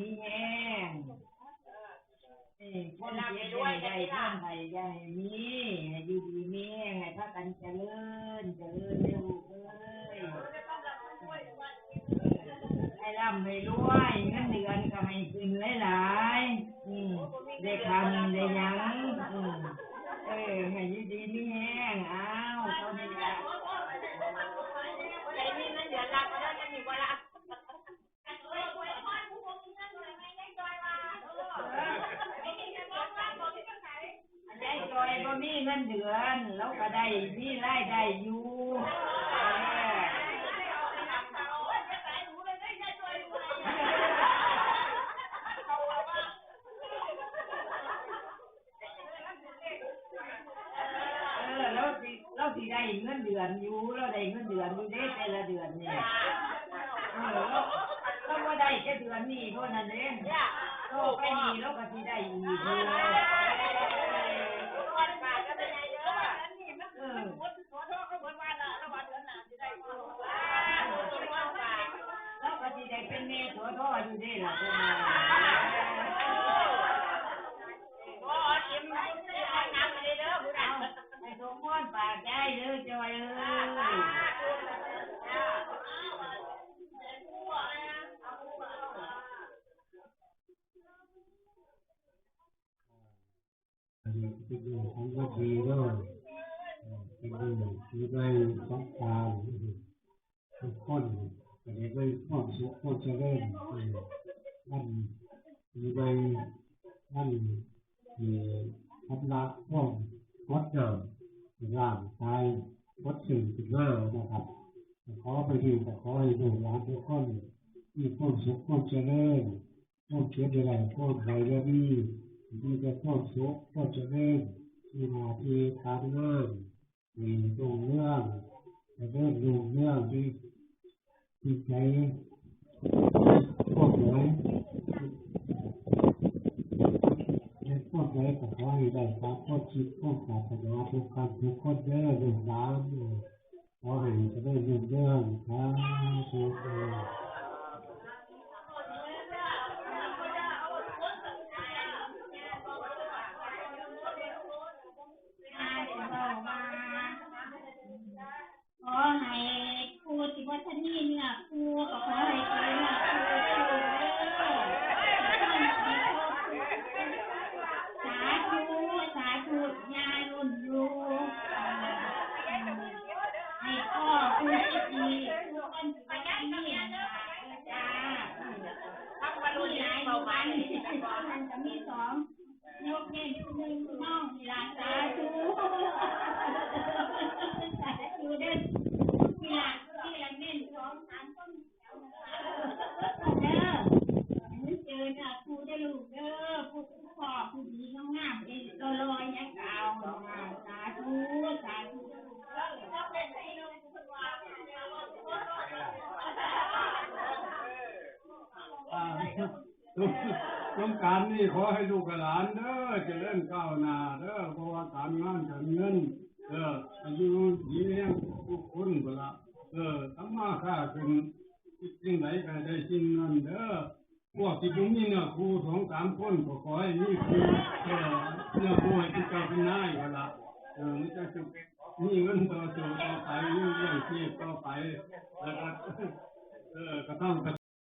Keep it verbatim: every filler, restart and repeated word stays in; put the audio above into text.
มีแฮง เอ้ยคนเจ็บอย่าให้ได้ คนไข้อย่าให้มี ให้อยู่ดีมีแฮง ให้พากันเจริญ เจริญเด้อลูกเอ้ย ให้ร่ำให้รวย เงินเดือนก็ให้ขึ้นหลายๆ อืม ได้คำได้หยัง อืม เออ ให้อยู่ดีมีแฮง อ้าว เท่านี้ละ ยายจอยบ่มีเงินเดือน เราก็ได้มีรายได้อยู่ เออ เออ เราสิ เราสิได้เงินเดือนอยู่ เราได้เงินเดือนอยู่เด้ แต่ละเดือนนี่ เออ เรา เราบ่ได้แค่เดือนนี้เท่านั้นเด้ ต่อไปนี้เราก็สิได้อีกอยู่ เออ เราก็สิได้เป็นแม่สวทอยู่เด้ล่ะ เพิ่นว่า ให้สมพรปากยายเด้อจอยเอ้ย อันนี้เป็นเรื่องของวัดดีเนาะ เออ เป็นเรื่องที่ได้สงสารทุกคน จะได้มีความสุขความเจริญ เออ วันปีใหม่ วันที่ชำระความหดหย่อน ร่างกายหดสิ่งขึ้นมานะครับ ขอไปดีก็ขอให้ลูกหลานทุกคนมีความสุขความเจริญ ความเจ็บอย่าได้ ความไข้อย่ามี มีแต่ความสุขความเจริญ มีหน้าที่การงาน มีรุ่งเรือง เจริญรุ่งเรืองที่ ที่ใจ พวกไหน ในพวกไหนก็ขอให้ได้ตามความคิดความปรารถนาทุกท่านทุกคนเด้อลูกหลาน ขอให้เจริญรุ่งเรือง สาธุ ขอให้ผู้ที่บ่ทันมีเนื้อคู่ก็ขอให้เจอเนื้อคู่เด้อ สาธุ สาธุ ย่ารุ่นอยู่ ให้พ่อผู้ที่ดีทุกคนที่บ่ทันมีเนื้อคู่จ้า มีหลายอยู่บ้าน มันก็มีสอง ยกเว้นผู้หนึ่งน้องนี่ล่ะ สาธุ สาธุเด้อ นี่ล่ะ นี่ล่ะเน้นสองสามคนเด้อ ให้มันเจอเนื้อคู่เด้อลูกเด้อ ผู้ ผู้พ่อผู้ดีงามๆ เอ้ย หล่อๆ ยังเอา สาธุ สาธุเด้อลูกเด้อ อ่า สงกรานต์นี่ขอให้ลูกหลานเด้อ เจริญก้าวหน้าเด้อ เพราะว่าการงานการเงิน เออ อายุยืนแรงทุกคนพุ้นละ เออ ทำมาค้าขึ้น คิดสิ่งใดก็ให้ได้สิ่งนั้นเด้อ พวกที่บ่มีเนื้อคู่สองสามคนก็ขอให้มีคู่ เออ เนื้อคู่ให้เป็นเจ้าเป็นนายพุ้นละ เออ มันจะ มีเงินต่อสู่ต่อไป มีเลี้ยงชีพต่อไป แล้วก็ เออ กระทำ